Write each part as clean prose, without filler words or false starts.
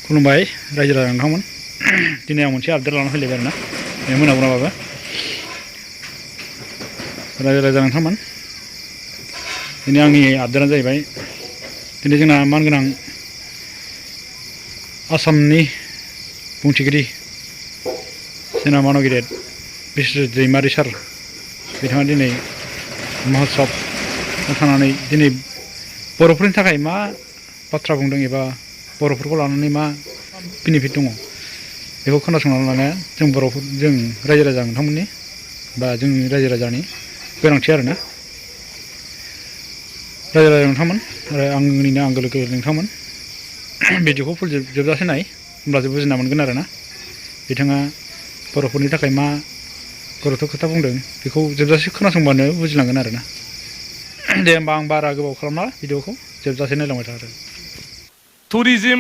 खुलुमबाय रायजो राजा नोंथांमोन दिनै आं मोनसे आपडेट लाना फैलायबाय आरोना मोनाबाबो रायजो राजा नोंथांमोन दिनै आंनि आपडेटआ जाहैबाय दिनै जोंना मानगोनां आसामनि बुंथिगिरि जोंना मानव गेदेर बिश्वजित दैमारि सार बिथाङा दिनै महोत्सब थांनानै दिनै बर'फोरनि थाखाय मा बाथ्रा बुंदों एबा बर'फोरखौ लानानै मा बेनिफिट दङ बेखौ खोनासंनानै लानाया जों रायजो राजा नोंथांमोननि बा जोंनि रायजो राजानि गोनांथि आरोना रायजो राजा नोंथांमोन आरो आंनिनो आंगो लोगो नोंथांमोन भिडिअखौ फुल जोबजासे नाय होमब्लासो बुजिना मोनगोन आरोना बिथाङा बर'फोरनि थाखाय मा गुरुत्व खोथा बुंदों बेखौ जोबजासे खोनासंबानो बुजिलांगोन आरोना दे होमबा आं बारा गोबाव खालामला भिडिअखौ जोबजासे नायलांबाय था आरो टुरिज्म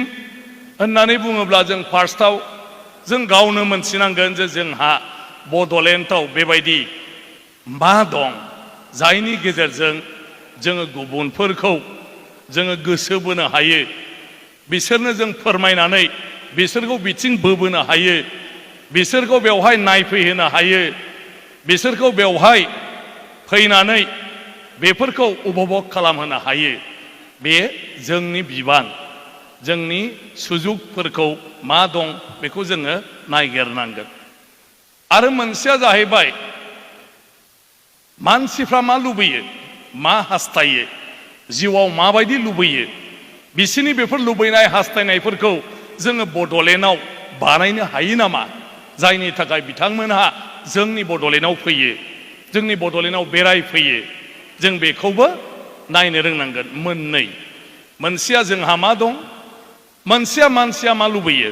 होननानै बुङोब्ला जों फार्स्टआव जों गावनो मोनथिनांगोन जे जोंहा बड'लेण्डआव बेबायदि मा दं जायनि गेजेरजों जोङो गुबुनफोरखौ जोङो गोसो बोनो हायो बिसोरनो जों फोरमायनानै बिसोरखौ बिथिं बोबोनो हायो बिसोरखौ बेवहाय नायफैहोनो हायो बिसोरखौ बेवहाय फैनानै बेफोरखौ उपभग खालामहोनो हायो बे जोंनि बिबान जोंनि सुजुगफोरखौ मा दं बेखौ जोङो नायगिरनांगोन आरो मोनसेया जाहैबाय मानसिफ्रा मा लुबैयो मा हास्थायो जिउआव माबायदि लुबैयो बिसोरनि बेफोर लुबैनाय हास्थायनायफोरखौ जोङो बड'लेण्डआव बानायनो हायो नामा जायनि थाखाय बिथांमोनहा जोंनि बड'लेण्डआव फैयो जोंनि बड'लेण्डआव बेरायफैयो जों बेखौबो नायनो रोंनांगोन मोननै मोनसेया जोंहा मा दं मोनसेया मानसिया मा लुबैयो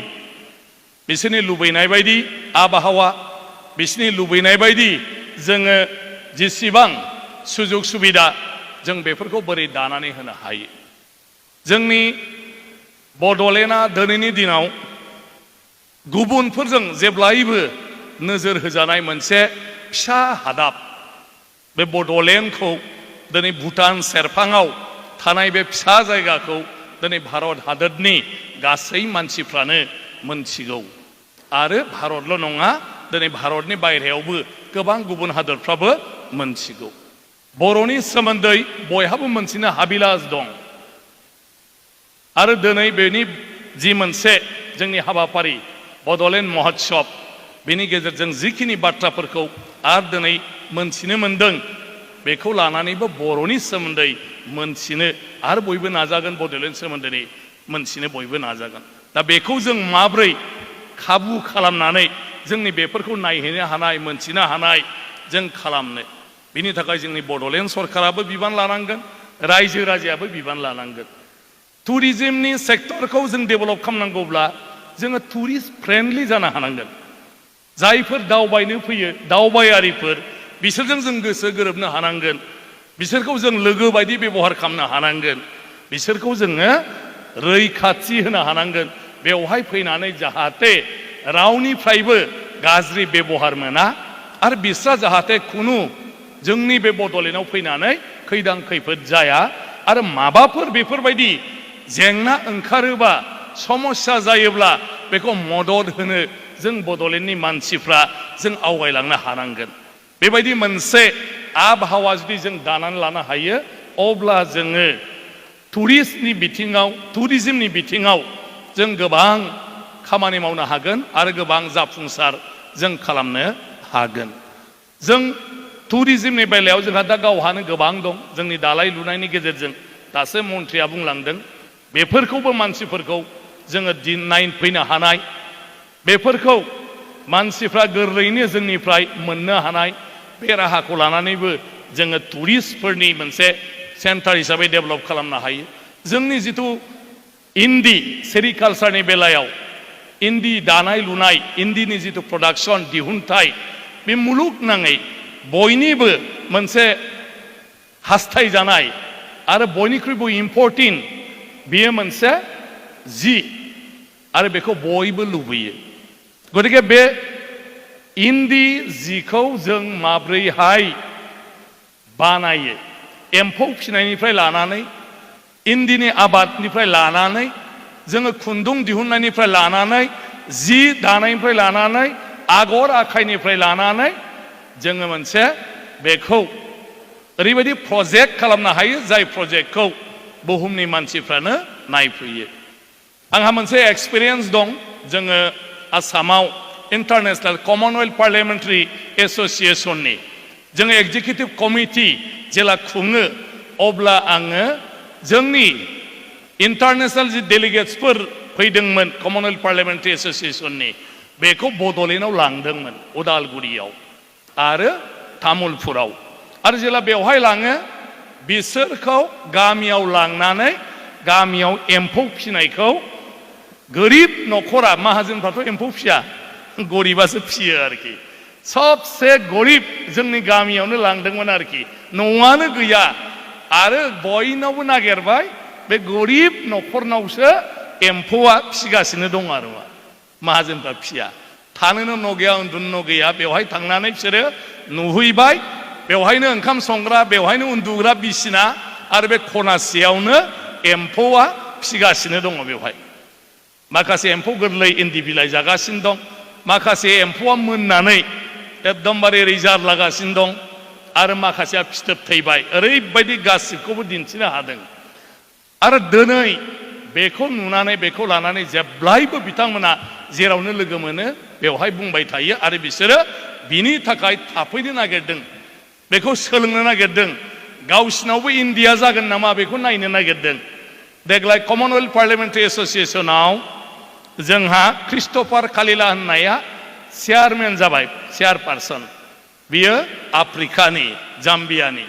बिसोरनि लुबैनाय बायदि आबहावा बिसोरनि लुबैनाय बायदि जोङो जेसेबां सुजुग सुबिदा जों बेफोरखौ बोरै दानानै होनो हायो जोंनि बड'लेण्डआ दिनैनि दिनाव गुबुनफोरजों जेब्लायबो नोजोर होजानाय मोनसे फिसा हादाब बे बड'लेण्डखौ दिनै भुटान सेरफाङाव थानाय बे फिसा जायगाखौ दिनै भारत हादरनि गासै मानसिफ्रानो मोनथिगौ आरो भारतल' नङा दिनै भारतनि बायहेरायावबो गोबां गुबुन हादरफ्राबो मोनथिगौ बर'नि सोमोन्दै बयहाबो मोनथिनो हाबिलास दं आरो दिनै बेनि जि मोनसे जोंनि हाबाफारि बड'लेण्ड महोत्सब बेनि गेजेरजों जिखिनि बाथ्राफोरखौ आरो दिनै मोनथिनो मोनदों बेखौ लानानैबो बर'नि सोमोन्दै मोनथिनो आरो बयबो नाजागोन बड'लेण्ड सोमोन्दै मोनथिनो बयबो नाजागोन दा बेखौ जों माब्रै खाबु खालामनानै जोंनि बेफोरखौ नायहैनो हानाय मोनथिनो हानाय जों खालामनो बिनि थाखाय जोंनि बड'लेण्ड सरकाराबो बिबान लानांगोन रायजो राजायाबो बिबान लानांगोन टुरिज्मनि सेक्टरखौ जों डेभेलप खालामनांगौब्ला जोङो टुरिस्ट फ्रेन्डलि जानो हानांगोन जायफोर दावबायनो फैयो दावबायारिफोर बिसोरजों जों गोसो गोरोबनो हानांगोन बिसोरखौ जों लोगो बायदि बेबहार खालामनो हानांगोन बिसोरखौ जोङो रैखाथि होनो हानांगोन बेवहाय फैनानै जाहाथे रावनिफ्रायबो गाज्रि बेबहार मोना आरो बिस्रा जाहाथे खुनु जोंनि बे बड'लेण्डआव फैनानै खैदां खैफोद जाया आरो माबाफोर बेफोरबायदि जेंना ओंखारोबा समस्या जायोब्ला बेखौ मदद होनो जों बड'लेण्डनि मानसिफ्रा जों आवगायलांनो हानांगोन बेबायदि मोनसे आबहावा जुदि जों दानानै लानो हायो अब्ला जोङो टुरिज्मनि बिथिङाव जों गोबां खामानि मावनो हागोन आरो गोबां जाफुंसार जों खालामनो हागोन जों टुरिज्मनि बेलायाव जोंहा दा गावहानो गोबां दं जोंनि दानाय लुनायनि गेजेरजों दासो मन्थ्रिया बुंलांदों बेफोरखौबो मानसिफोरखौ जोङो नायफैनो हानाय बेफोरखौ मानसिफ्रा गोरलैयैनो जोंनिफ्राय मोननो हानाय बे राहाखौ लानानैबो जोङो टुरिस्टफोरनि मोनसे सेन्टार हिसाबै डेभेलप खालामनो हायो जोंनि जिथु इन्दि सेरिकालचारनि बेलायाव इन्दि दानाय लुनाय इन्दिनि जिथु प्रडाक्सन दिहुनथाय बे मुलुगनाङै बयनिबो मोनसे हास्थायजानाय आरो बयनिख्रुइबो इम्परटेन्ट बेयो मोनसे जि आरो बेखौ बयबो लुबैयो गतिके बे इन्दि जिखौ जों माब्रैहाय बानायो एम्फौ फिसिनायनिफ्राय लानानै इन्दिनि आबादनिफ्राय लानानै जोङो खुन्दुं दिहुननायनिफ्राय लानानै जि दानायनिफ्राय लानानै आगर आखाइनिफ्राय लानानै जोङो मोनसे बेखौ ओरैबायदि प्रजेक्ट खालामनो हायो जाय प्रजेक्टखौ बुहुमनि मानसिफ्रानो नायफैयो। आंहा मोनसे एक्सपिरियेन्स दं। जोङो आसामाव इन्टारनेशनेल कमनवेल्थ पार्लियामेन्टारि एसोसिएशननि जोङो एग्जिकिउटिभ कमिटि जेला खुङो अब्ला आङो जोंनि इन्टारनेशनेल जि डेलिगेट्सफोर फैदोंमोन कमनवेल्थ पार्लियामेन्टारि एसोसिएशननि बेखौ बड'लेण्डआव लांदोंमोन, उदालगुरियाव आरो तामुलपुराव। आरो जेला बेवहाय लाङो बिसोरखौ गामियाव लांनानै गामियाव एम्फौ फिनायखौ गोरिब न'खरा, माहाजोनफ्राथ' एम्फौ फिया, गरिबासो फियो आरोखि। सबसे गरिब जोंनि गामियावनो लांदोंमोन आरोखि, न'आनो गैया आरो बयनावबो नागिरबाय, बे गरिब न'खरनावसो एम्फौआ फिगासिनो दं आरो माहाजोनफ्रा फिया। थानोनो न' गैया, उन्दुनो न' गैया। बेवहाय थांनानै बिसोरो नुहैबाय, बेवहायनो ओंखाम संग्रा, बेवहायनो उन्दुग्रा बिसिना आरो बे खनासेयावनो एम्फौआ फिगासिनो दङ। बेवहाय माखासे एम्फौ गोरलै इन्दि बिलाइ जागासिनो दं, माखासे एम्फौआ मोननानै एकदमबारे रिजार्भ लागासिनो दं आरो माखासेया फिथोब थैबाय। ओरैबायदि गासिबखौबो दिन्थिनो हादों। आरो दिनै बेखौ नुनानै बेखौ लानानै जेब्लायबो बिथांमोना जेरावनो लोगो मोनो बेवहाय बुंबाय थायो आरो बिसोरो बिनि थाखाय थाफैनो नागिरदों, बेखौ सोलोंनो नागिरदों। गावसिनावबो इन्डिया जागोन नामा बेखौ नायनो नागिरदों। देग्लाय कमनवेल्थ पार्लियामेन्टारि एसोसिएशनाव जोंहा क्रिस्ट'फार कालिला होननाया चेयारमेन जाबाय, चेयारपारसन। बियो आफ्रिकानि, जाम्बियानि।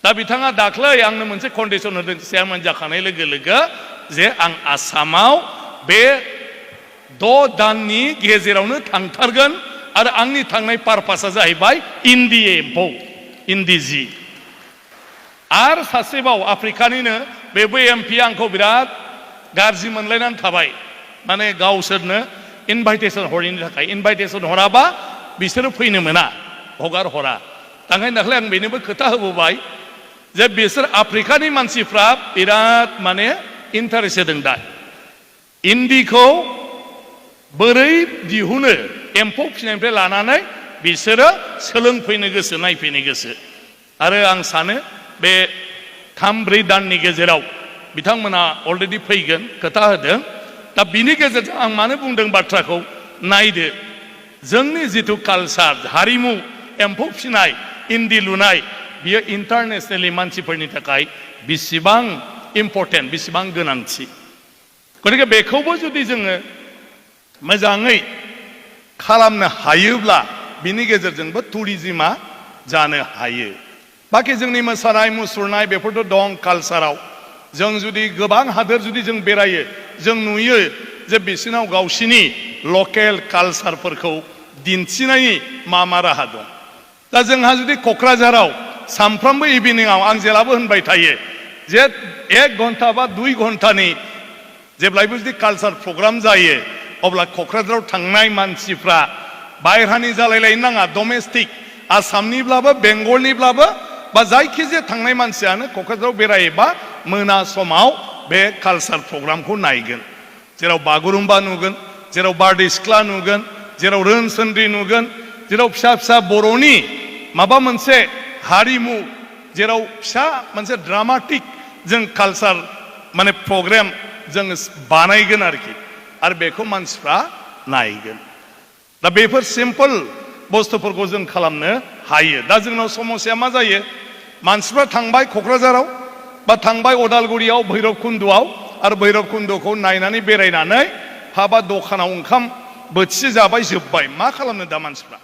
दा बिथाङा दाख्लै आंनो मोनसे कन्डिसन होदों चेयारमेन जाखांनाय लोगो लोगो जे आं आसामाव बे 6 दाननि गेजेरावनो थांथारगोन आरो आंनि थांनाय पारपासा जाहैबाय इन्दि एम्फौ, इन्दि जि। आरो सासेबाव आफ्रिकानिनो बेबो एमपि आंखौ बिराद गाज्रि मोनलायनानै थाबाय, माने गावसोरनो इनभाइटेसन हरैनि थाखाय। इनभाइटेसन हराबा बिसोरो फैनो मोना, हगार हरा। ओंखायनो दाख्लै आं बेनोबो खोथा होबोबाय जे बिसोर आफ्रिकानि मानसिफ्रा बिराद माने इन्टारेस्ट होदों दा इन्दिखौ बोरै दिहुनो, एम्फौ फिनायनिफ्राय लानानै बिसोरो सोलोंफैनो गोसो, नायफैनो गोसो। आरो आं सानो बे 3-4 दाननि गेजेराव बिथांमोना अलरेडि फैगोन, खोथा होदों। दा बिनि गेजेरजों आं मानो बुंदों बाथ्राखौ नायदो, जोंनि जिथु कालचार, हारिमु, एम्फौ फिनाय, इन्दि लुनाय, बियो इन्टारनेशनेलि मानसिफोरनि थाखाय बेसेबां इम्परटेन्ट, बेसेबां गोनांथि। गतिके बेखौबो जुदि जोङो मोजाङै खालामनो हायोब्ला बिनि गेजेरजोंबो टुरिजिमा जानो हायो। बाखि जोंनि मोसानाय मुसुरनाय बेफोरथ' दं कालचाराव। जों जुदि गोबां हादोर जुदि जों बेरायो, जों नुयो जे बिसोरनाव गावसिनि लकेल कालचारफोरखौ दिन्थिनायनि मा राहा दं। दा जोंहा जुदि क'क्राझाराव सानफ्रोमबो इभिनिंआव आं जेलाबो होनबाय थायो जे 1 घन्टा बा 2 घन्टानि जेब्लायबो जुदि कालचार प्रग्राम जायो अब्ला क'क्राझाराव थांनाय मानसिफ्रा बायह्रानि जालायलायनो नाङा, डमेस्टिक, आसामनिब्लाबो बेंगलनिब्लाबो बा जायखिजाया थांनाय मानसियानो क'क्राझाराव बेरायोबा मोना समाव बे कालचार प्रग्रामखौ नायगोन। जेराव बागुरुम्बा नुगोन, जेराव बारदै सिख्ला नुगोन, जेराव रोनसोन्द्रि नुगोन, जेराव फिसा फिसा बर'नि माबा मोनसे हारिमु, जेराव फिसा मोनसे ड्रामाटिक जों कालचार माने प्रग्राम जों बानायगोन आरोखि। आरो बेखौ मानसिफ्रा नायगोन। दा बेफोर सिम्पल बुस्थुफोरखौ जों खालामनो हायो। दा जोंनाव समस्या मा जायो, मानसिफ्रा थांबाय क'क्राझाराव बा थांबाय उदालगुरियाव भैरबकुन्द'आव आरो भैरबकुन्द'खौ नायनानै बेरायनानै हाबा दखानाव ओंखाम बोथिसे जाबाय, जोब्बाय। मा खालामनो दा मानसिफ्रा?